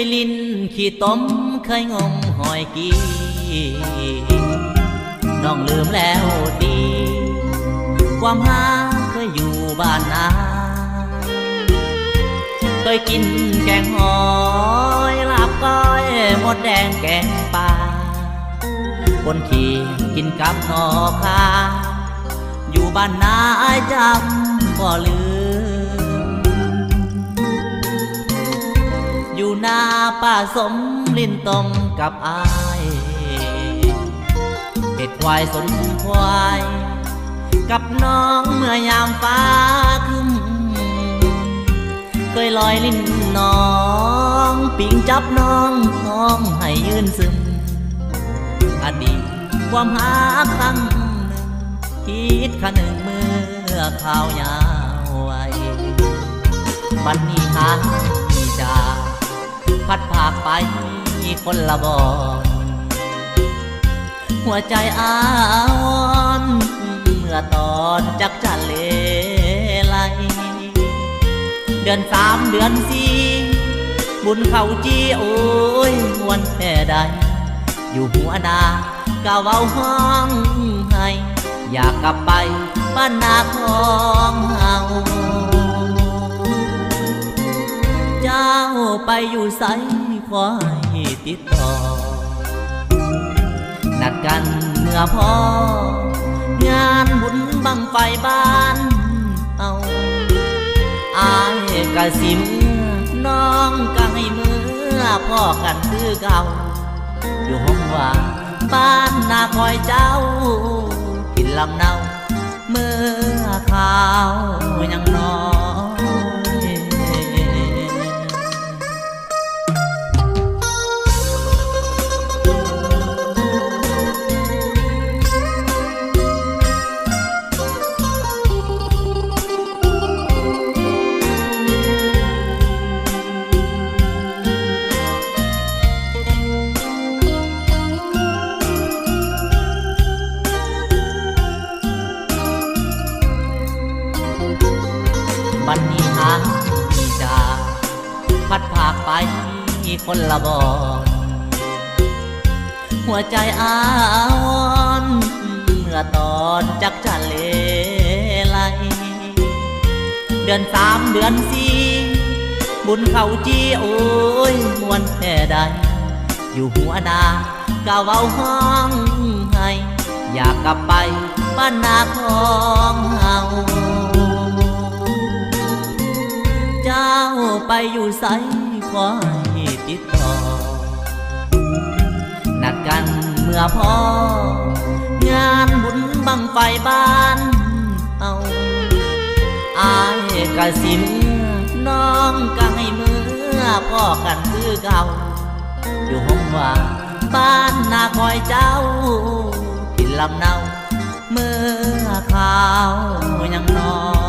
ຫຼິ້ນຂີ້ຕົມເຄີຍງົມຫອຍກີ້ ນ້ອງລືມແລ້ວຕິ ຄວາມຮັກເຄີຍຢູ່ບ້ານນາ ເຄີຍກິນແກງຫອຍ ລາບກ້ອຍ ມົດແດງແກງປາ ຄົນຂີ້ກິນກັບໜໍ່ຂ່າ ຢູ່ບ້ານນາອ້າຍຈຳບໍ່ລືມ ຢູ່ນາປ້າສົມຫຼິ້ນຕົມກັບອ້າຍ ເປັດຄວາຍສົນຄວາຍ ກັບນ້ອງເມື່ອຍາມຟ້າຄຶ້ມ ເຄີຍລອຍຫຼິ້ນນ້ອງ ປິງຈັບນ້ອງ ຮ້ອງໄຫ້ຍືນຊຶມ ອະດີດຄວາມຮັກຄັ້ງໜຶ່ງ ຄິດຄະນຶງເມື່ອຄາວຍາວໄວ ບັດນີ້ຫາຍຈາກ ພັດພາກໄປຄົນລະບ່ອນ ຫົວໃຈອາວອນ ເມື່ອຕອນຈັກຈະເລໄລ ເດືອນສາມເດືອນສີ່ ບຸນເຂົ້າຈີ່ ໂອ້ຍ ມ່ວນແທ້ໃດ ຢູ່ຫົວໜ້າກະເວົ້າຮ້ອງໄຫ້ ຢາກກັບໄປບ້ານນາຂອງເຮົາ ເຈົ້າໄປຢູ່ໃສ ຂໍໃຫ້ຕິດຕໍ່ ນັດກັນເມື່ອພໍ ງານບຸນບັ້ງໄຟບ້ານເຮົາ ອ້າຍກະຊິເມືອ ນ້ອງກະໃຫ້ເມືອ ພໍ້ກັນຄືເກົ່າ ຢູ່ຫ້ອງວ່າງບ້ານນາຄອຍເຈົ້າ ກິນລຳເນົາ ເມື່ອຄາວຍັງນ້ອຍ ບັດນີ້ຫາຍຈາກ ພັດພາກໄປຄົນລະບ່ອນ ຫົວໃຈອາວອນ ເມື່ອຕອນຈັກຈະເລໄລ ເດືອນສາມເດືອນສີ່ ບຸນເຂົ້າຈີ່ ໂອ້ຍ ມ່ວນແທ້ໃດ ຢູ່ຫົວໜ້າກະເວົ້າຮ້ອງໄຫ້ ຢາກກັບໄປບ້ານນາຂອງເຮົາ ເຈົ້າໄປຢູ່ໃສ ຂໍໃຫ້ຕິດຕໍ່ ນັດກັນເມື່ອພໍ ງານບຸນບັ້ງໄຟບ້ານເຮົາ ອ້າຍກະຊິເມືອ ນ້ອງກະໃຫ້ເມືອ ພໍ້ກັນຄືເກົ່າ ຢູ່ຫ້ອງວ່າງບ້ານນາຄອຍເຈົ້າ ກິນລຳເນົາ ເມື່ອຄາວຍັງນ້ອ